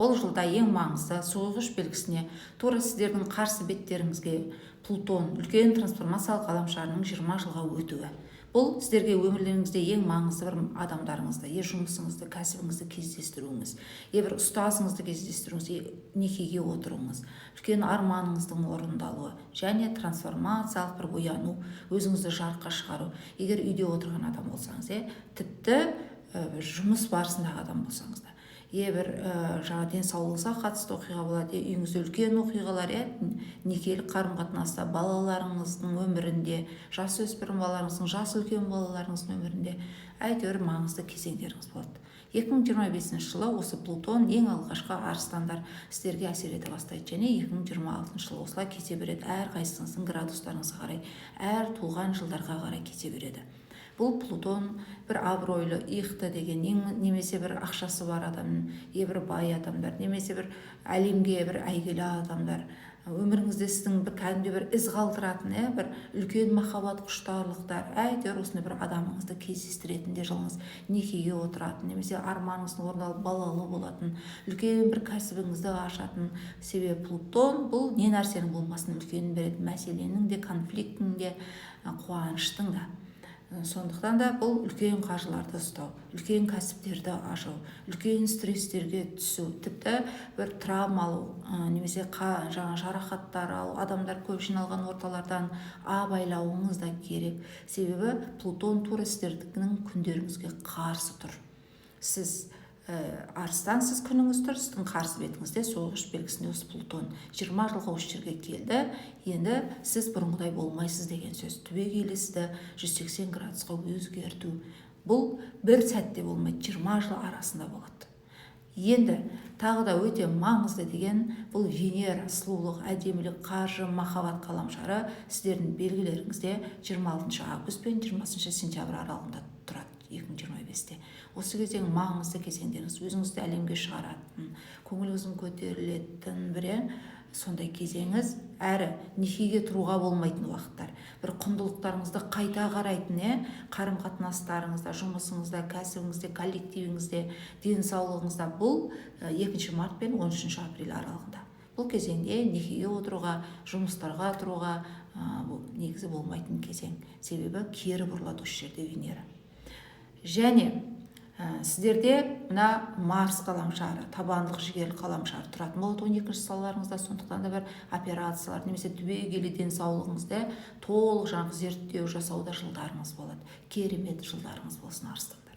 Бұл жылда ең маңызды Сойғыш белгісіне, тура сіздердің қарсы беттеріңізге Плутон, үлкен трансформациялық ғаламшарының 20 жылға өтуі. Бұл сіздерге өмірлеріңізде ең маңызды бір адамдарыңызды, е жұмысыңызды, кәсібіңізді кездестіруіңіз, е бір ұстазыңызды кездестіруіңіз, е некеге отыруыңыз, үлкен арманыңыздың орындалуы және трансформациялық бір ояну, өзіңізді жарыққа шығару. Егер үйде отырған адам болсаңыз, тіпті жұмыс барысындағы адам болсаңыз да, е бір жаңағы денсаулығыңызға қатысты оқиға болады, е үйіңізде үлкен оқиғалар, некелік қарым қатынаста, балаларыңыздың өмірінде, жасөспірім балаларыңыздың, жас үлкен балаларыңыздың өмірінде, әйтеуір маңызды кезеңдеріңіз болады. 2025 жылы осы Плутон ең алғашқы, арыстандар, сіздерге әсер ете бастайды және 2026 жылы осылай кете береді. Әрқайсыңыздың градустарыңызға қарай, әр туған жылдарға қарай кете береді. Бұл Плутон бір абыройлы, иықты деген, немесе бір ақшасы бар адам, е бір бай адамдар, немесе бір әлемге бір әйгілі адамдар, өміріңізде сіздің бір кәдімгідей бір із қалдыратын, бір үлкен махаббат, құштарлықтар, әйтеуір осындай бір адамыңызды кездестіретін де жылыңыз, некеге отыратын немесе арманыңыздың орындалып, балалы болатын, үлкен бір кәсібіңізді ашатын. Себебі Плутон бұл не нәрсенің болмасын үлкенін береді: мәселенің де, конфликттің де, қуаныштың да. Сондықтан да бұл үлкен қаржыларды ұстау, үлкен кәсіптерді ашу, үлкен стресстерге түсу, тіпті бір травма алу немесе жаңа жарақаттар алу, адамдар көп жиналған орталардан абайлауыңыз да керек. Себебі Плутон тура сіздердің күндеріңізге қарсы тұр. Сіз арыстансыз, күніңіз тұр, сіздің қарсы бетіңізде, Сойғыш белгісінде осы Плутон 20 жылға осы жерге келді. Енді сіз бұрынғыдай болмайсыз деген сөз, түбегейлі сізді 180 градусқа өзгерту. Бұл бір сәтте болмайды, 20 жыл арасында болады. Енді тағы да өте маңызды деген бұл Венера, сұлулық, әдемілік, қаржы, махаббат ғаламшары сіздердің белгілеріңізде 26 август пен 20 сентябрь аралығында тұрады 2025-те. Осы кезең маңызды кезеңдеріңіз, өзіңізді әлемге шығаратын, көңіліңіздің көтерілетін бір сондай кезеңіз. Әрі некеге тұруға болмайтын уақыттар, бір құндылықтарыңызды қайта қарайтын, қарым қатынастарыңызда, жұмысыңызда, кәсібіңізде, коллективіңізде, денсаулығыңызда. Бұл 2 март пен 13 апрель аралығында. Бұл кезеңде некеге отыруға, жұмыстарға тұруға бұл негізі болмайтын кезең, себебі кері бұрылады осы жерде Венера. Және сіздерде мына Марс ғаламшары, табандылық, жігерлік ғаламшары тұратын болады 12 салаларыңызда. Сондықтан да бір операциялар немесе түбегейлі денсаулығыңызды толық жаңағы зерттеу жасауда жылдарыңыз болады. Керемет жылдарыңыз болсын, арыстандар!